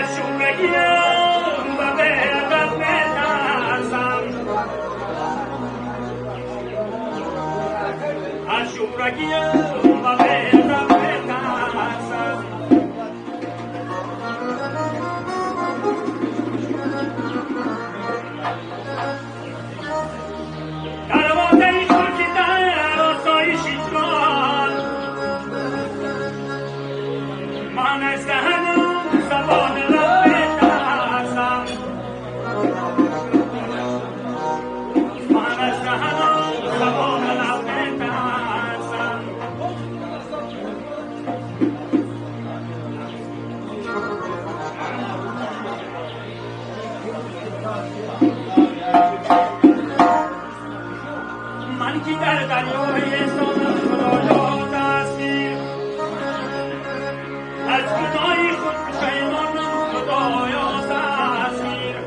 از شورگیم و به ادب میترسم، از شورگیم و به ادب میترسم. دروازه خود که در آسایش جان، من از دهن زبان لب میترسم، من از دهن زبان لب میترسم. من که در دریای احسانم خدایا دستگیر، از خدای خود پشیمانم خدایا دستگیر.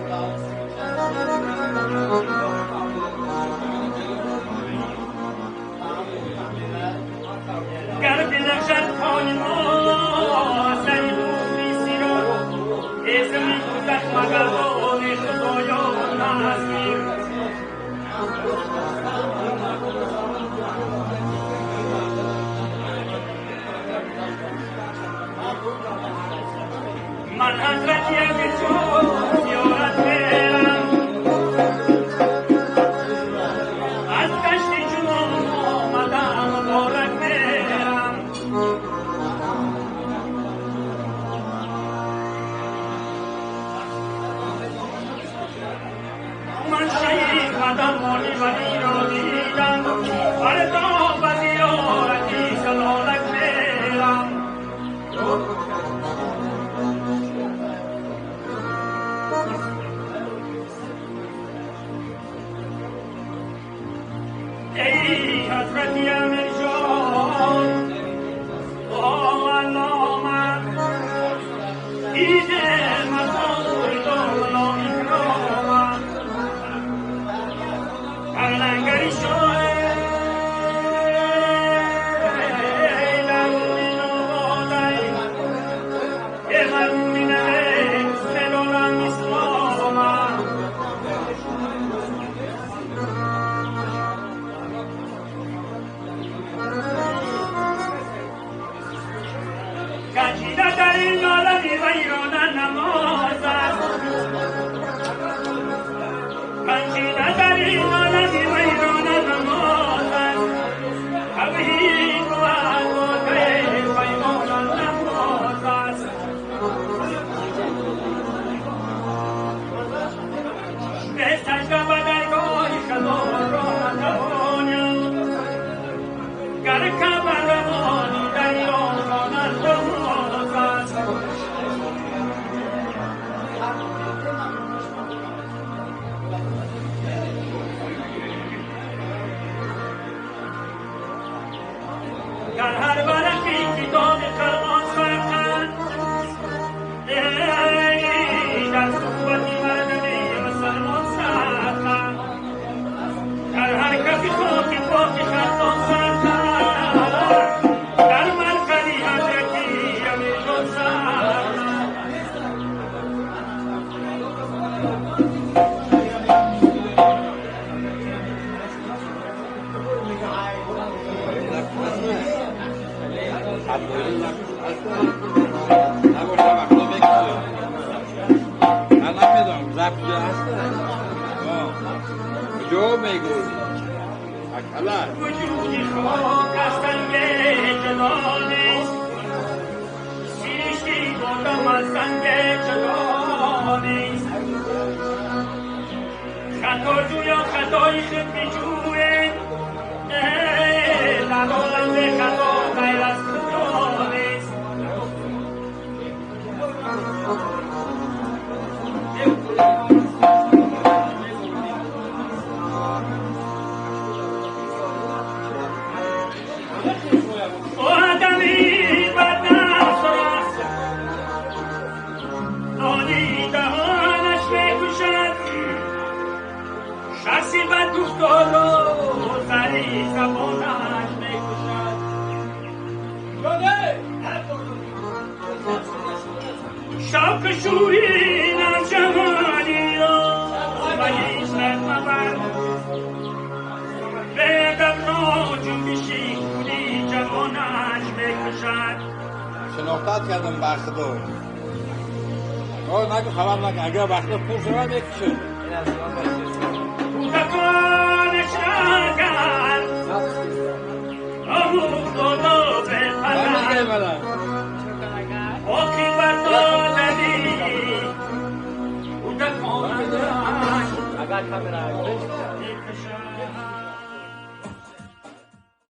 گر بلغزد پای ما از سر مفلسی را، اسم می‌گوید مگر آن خدایا دستگیر. من حضرت امیر جان زیارت میرم، از دشت جنون آمدم مبارک میرم. من شهید قدم مالی ولی را دیدم، فردا به زیارتی سلالک میرم. ای حضرت امیر جان با علامت، عید مزار دولا اکرامت، در لنگری شاه درونی نوادی، که مرمومی نویس ندارم اسلامت. گنجیده در این عالم ویرانه نماز است، گنجیده در این عالم ویرانه نماز است. توحید بود باطل پیمان نماز است. به سجده به درگاه خدا را نتوانیم، گر کمر روانی در ایران خواند نماز است. در هر ورقی کتاب قرآن سرخط، ای در صحبت مردم مسلمان سرخط، در هر کف خاک پاک خطان سرخط، در مرقدی حضرتی امیر جان سرخط. من نمیدونم ضبط هست. کجا میگویی؟ اکلا وجودی خاک از سنگ جدا نیست، سرشتی بادم از سنگ جدا نیست. خطا جویا خطای خود میجوید، در عالم خطا غیر از خدا نیست. آدمی بدنفس است، آنی دهانش میکشد، شخصی بد گفتار را سری زبانش میکشد. Шавқу шӯри навҷавониро ба ҳиҷрат мабар. Беадабро ҷунбиши хуни ҷавонаш мекушад. Шинохтат кардам ба худо. Ой, нагу, хабар накун. Агар вақта пур шавад, мекушад. Кӯдаконаш агар омӯхт одоби падар, оқибат додани кӯдаконаш.